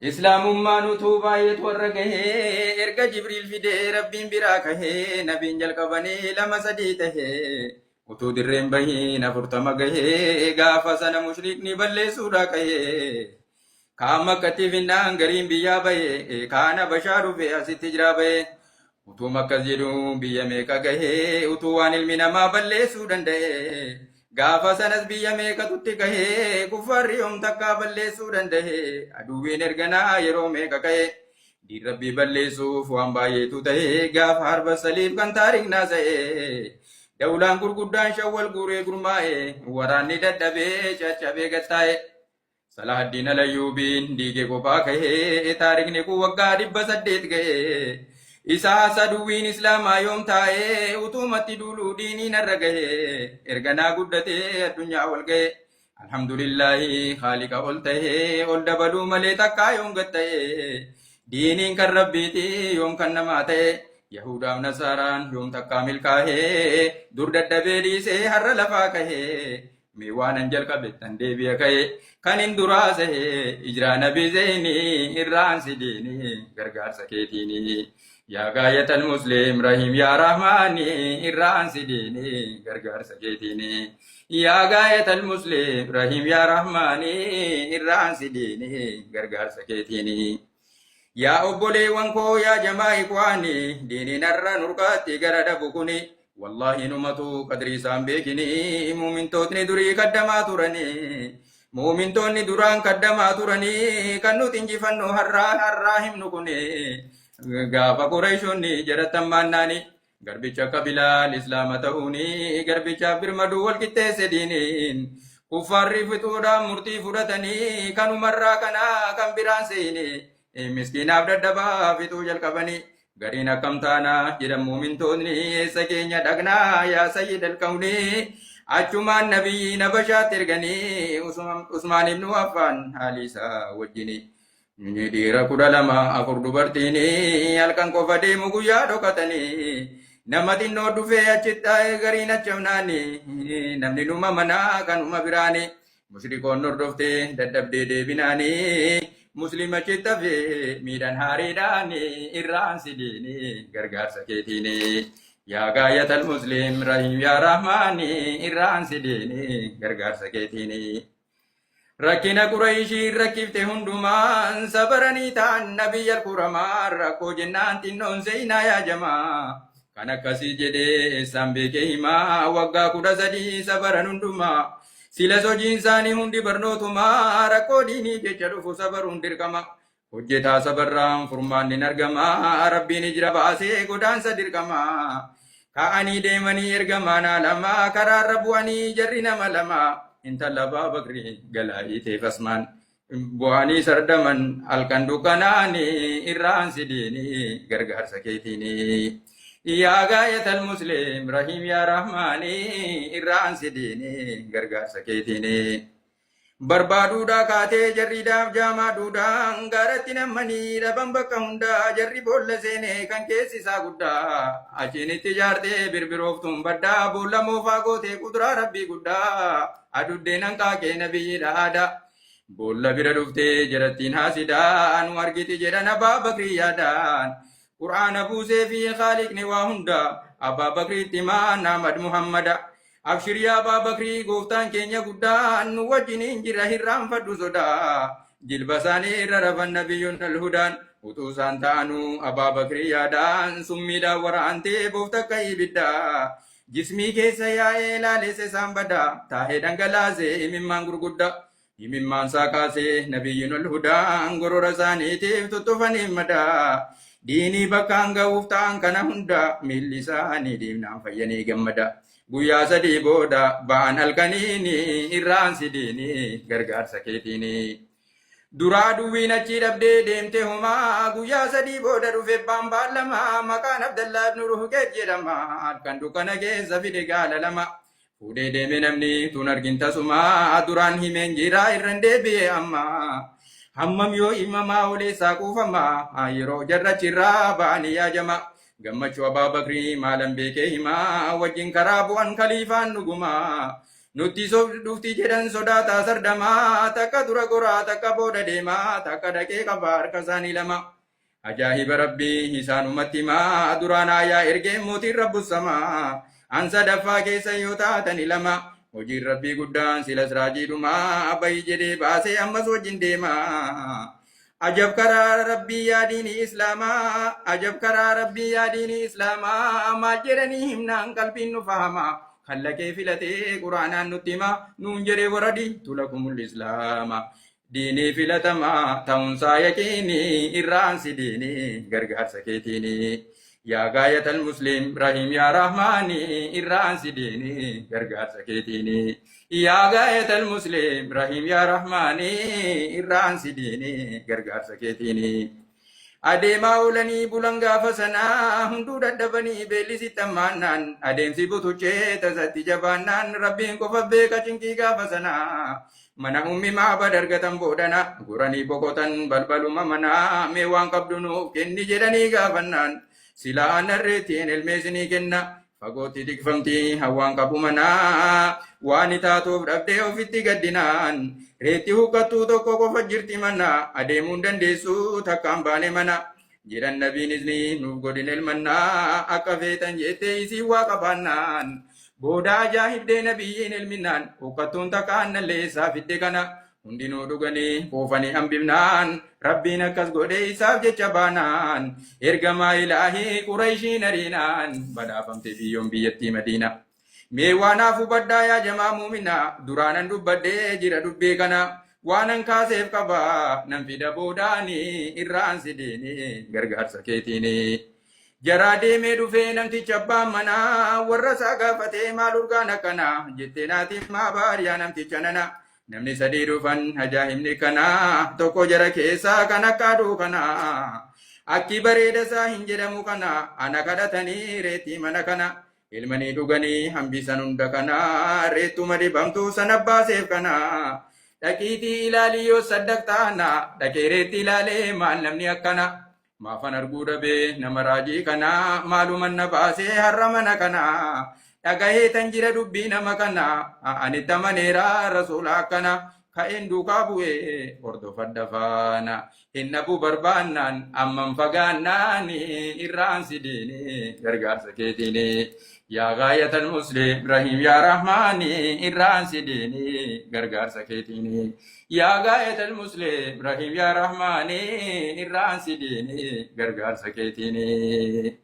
Islaamummaan utuu baay'eetu warra gahee, erga Jibriil fidee Rabbiin biraa kahee, nabiin jalqabanii lama sadii tahee, utuu dirreen bahiin 40 gahee, gaafa sana mushrikni balleessuudhaa kahee. Kaan Makkatti finnaan gariin biyyaa bahee, kaan Habashaa dhufe asitti jiraa bahee. Utuuma akkas jedhu biyya meeqa gahee, utuu waan ilmi namaa balleessuu danda'ee. Gaafa sanas biyya meeqatutti gahee, kuffaarri yoom takkaa balleessuu danda'ee. Aduwwiin erganaa yeroo meeqa ka'e, diin Rabbii balleessuuf waan baay'eetu ta'e, gaafa harba saliif kan taariknaa sa'e. Dawlaan gurguddaan shawwal guuree gurmaa'e, waraanni dadhabee caccabee gattaa'e. Salahaddiin Alayyuubiin diigee kophaa kahee, taarikni kun waggaa 800 gahee. Isaa saduwwiin Islaamaa yoom taa'ee, utuumatti duuluu diiniin har'a gahee, erganaa guddatee addunyaa wal gahee. Alhamdulillaahi haaliqa ol tahee, ol dabaluu malee takkaa yoom gad ta'ee. Diiniin kan Rabbiiti yoom kan namaa ta'e, Yahudaaf Nasaaraan yoom takkaa milkaahee, dur dadhabee dhiisee har'a lafaa kahee. Mee waanan jalqabettan deebi'a ka'e, kan hin duraa sehe, ijraa nabi zeyni irraan si diini gargaarsa keetiini. Yaa gaayatal muslim rahim yaa rahmaani irraan si diini gargaarsa keetiini. Yaa gaayatal muslim rahim yaa rahmaani irraan si diini gargaarsa keetiini. Yaa obboleewwan koo, yaa jamaa ikwaani, diiniin har'a nurkaatti gara dhabu kuni wallaahi numatu qadrii isaan beekini. Muumintootni durii kaddamaa turani, muumintoonni duraan kaddamaa turani, kan nuti injifannoo har'aa har'aa himnu kuni, gaafa Qureeshonni jarattan maannaani garbicha akka Bilaal Islaama ta'uuni, garbichaaf birmaduu wal qixxeesse diiniin. Kuffaarri fixuudhaan murtii fudhatanii, kanumarraa kanaa kan biraan seeyini, miskiinaaf dadhabaa fixuu jalqabanii. Gariin akkam taanaa jedhan muumintoonni, eessa keenya dhaqnaa yaa sayyid alkawni? Achumaan nabiyyi Nabashaatti erganii Usmaan ibnu Affaan haalii isaa wajjini. Inni dhiira 12, afur dubartiin, halkan qofa deemu, guyyaa dhokatanii. Nama xinnoo dhufee achitti taa'ee, gariin achamnaani, namni numa manaa kanuma biraani. Mushrikoon hordoftee dadhabdee deebinaani, muslima achitti hafee miidhan haariidhaani, irraan sidiini gargaarsa keetiini. Yaa gaayatal muslim rahim yaa rahmaani irraan sidiini gargaarsa keetiini. Rakkina Qurayshiin rakkifte hundumaan sabaranii ta'an nabiyyal kuramaan, rakkoo jennaan xinnoon seenaa yaa jamaa. Kan akkasii jedhee eessaan beekee himaa, waggaa 13 sabaran hundumaa. Silas hojiin isaanii hundi barnootumaa, rakkoo diinii jecha dhufu sabaruun dirqama. Hojjetaa sabarraan furmaanni hin argama, Rabbiin ijra baasee godaansa dirqama. Ka'anii deemanii ergamaan alama, karaarra bu'anii jarri nama lama. Intala Abbaa Bakrii galaa'ii teef asmaan. Bu'anii sardaman halkan dukkanaani, irraan sidiini gargaarsa keetiini. Yaa gaayatal muslim rahim yaa rahmaani irraan sidiini gargaarsa keetiini. Barbaaduudhaa kaatee jarri daaf jaamaa duudhaan, gaaratti nammanii dhaban bakka hundaa, jarri boolla seenee kan keessi isaa guddaa. Achiin itti ijaartee birbirooftuun baddaa, boolla moofaa gootee kuduraa Rabbii guddaa, aduddeen hanqaaqee nabiyyiidha aadaa. Boolla bira dhuftee jarattiin haasidaa, anu argiti jedhan Abbaa Bakrii yaadaan. Qur'aana buusee fi Khaaliqni waa hunda, Abbaa Bakriitti himaan Ahmad Muhammada. Abshir yaa Abbaa Bakrii, gooftaan keenya guddaan nu wajjiniin jira, hirraanfadhu sodaa. Jilba isaanii irra rafan nabiyyuun alhudaan, utuu isaan ta'anuu Abbaa Bakrii yaadaan, summiidhaan waraantee boofta akka ibiddaa. Jismii keessa yaa'ee laaleessa isaan badaa, taa'ee dhangalaasee imimmaan gurguddaa. Imimmaan isaa kaasee nabiyyiin alhudaan, gorora isaaniitiif tuttufaniif madaa. Diinii bakkaan ga'uuf ta'an kana hunda, miilli isaanii diimnaan fayyanii gammada. Guyyaa 3 booda ba'an halkaniini, irraan sidiini gargaarsa keetiini. Duraa duwwiin achii dhabdee deemte homaa, guyyaa 3 booda dhufe abbaan baallama, maqaan Abdallaa ibnu Ruhqeet jedhama, halkan dukkana keessa fide gaala lama. Fuudhee deeme namni tun argin tasuma, duraan himeen jira irran deebi'e amma. Hammam yoo himamaa oleessaa kuufama, yeroo jarrachirraa ba'anii yaajama. Gammachuu Abbaa Bakrii maalan beekee himaa, wajjin karaa bu'an kaliifaan dhuguma. Nutti dhufti jedhan sodaataa sardamaa, takka dura goraa takka booda deemaa, takka dhaqee qaba harka isaanii lama. Ajaa'iba Rabbii isaanumatti himaa, duraan aayaa ergee mootiin rabbussamaa. An sadaffaa keessa yoo taatani lama, hojiin Rabbii guddaan silas raajiidhumaa, bahi jedhee baasee ammas wajjin deemaa. Ajab karaa Rabbii yaa diinii Islaamaa, ajab karaa Rabbii yaa diinii Islaamaa, maal jedhanii himnaan qalbiin nu fahama. Kallaqee filatee Quraanaan nutti hima, nuun jedhee waradi tulakumul Islaama. Diinii filatamaa ta'uunsaa yaqiinii, irraan si diinii gargaarsa keetiinii. Yaa gaayatal muslim rahiim yaa rahmaanii, irraan si diinii gargaarsa keetiinii. Yaa gaayatal muslim rahiim yaa rahmaanii, irraan si diinii gargaarsa keetiinii. Adeemaa oolanii bulan gaafa sanaa, hunduu dadhabanii beelli sitti hammaannaan, adeemsi butuchee tasatti jabaannaan, Rabbiin qofa beeka cinqii gaafa sanaa. Mana ummi Maabad argatan boodana, goranii boqotan balbaluma manaa, mee waan qabdu nuuf kenni jedhanii gaafannaan, silaa aannan reettiin elmee isinii kenna. Fagootti tikfamti hawwaan qabu manaa, waan itaatuuf dhabdee ofitti gaddinaan, reetti huqqattuu tokko qofa jirti mana, adeemuun dandeessu takkaan baane mana. Jedhan nabiinis ni nuuf godhin elmannaa, akka feetan jettee isii waa qabaannaan. Booda ajaa'ibdee nabiyyiin elminnaan, huqqattuun takka aannallee isaa fidde kana. Hundinuu dhuganii quufanii hambifnaan, Rabbiin akkas godhee isaaf jecha baanaan, ergamaa ilaahii Qurayshiin ariinaan, badhaafamte biyyoon biyyattii Madiina. Mee waanaaf hubadhaa yaa jamaa muuminaa, duraanan dubbadhee jira dubbii kana. Waanan kaaseef qabaa nan fida boodaanii, irraan si diinii gargaarsa keetiini. Jaraa deemee dhufee namticha abbaan manaa, warra isaa gaafatee maal urgaan akkanaa jettee naati maa baariyaa namticha nana. Namni sadii dhufan ajaa'ibni kanaa, tokko jara keessaa kan akka aduu kanaa. Akki bareeda isaa hin jedhamu kana, ana kadhatanii reetii mana kana. Ilmanii dhuganii hambisan hunda kana, reettuma dhibamtuu sana baaseef kana. Dhaqiitii ilaalii yoo saddaqtaana, dhaqee reetti ilaalee maal namni akkana. Maafan arguu dhabee nama raajii kana, maaluman na baasee har'a mana kana. Dhagahee tan jira dubbii nama kana, ani tamaneera rasuula akkana. Ka'een duukaa bu'ee hordofadha faana. Hin dhabuu barbaannaan amman fagaannaan, irraan si diinii gargaarsa keetiini. Yaa gaayatal muslim rahiim yaa rahmaani, irraan si diinii gargaarsa keetiini. Yaa gaayatal muslim rahiim yaa rahmaani, irraan si diinii gargaarsa keetiini.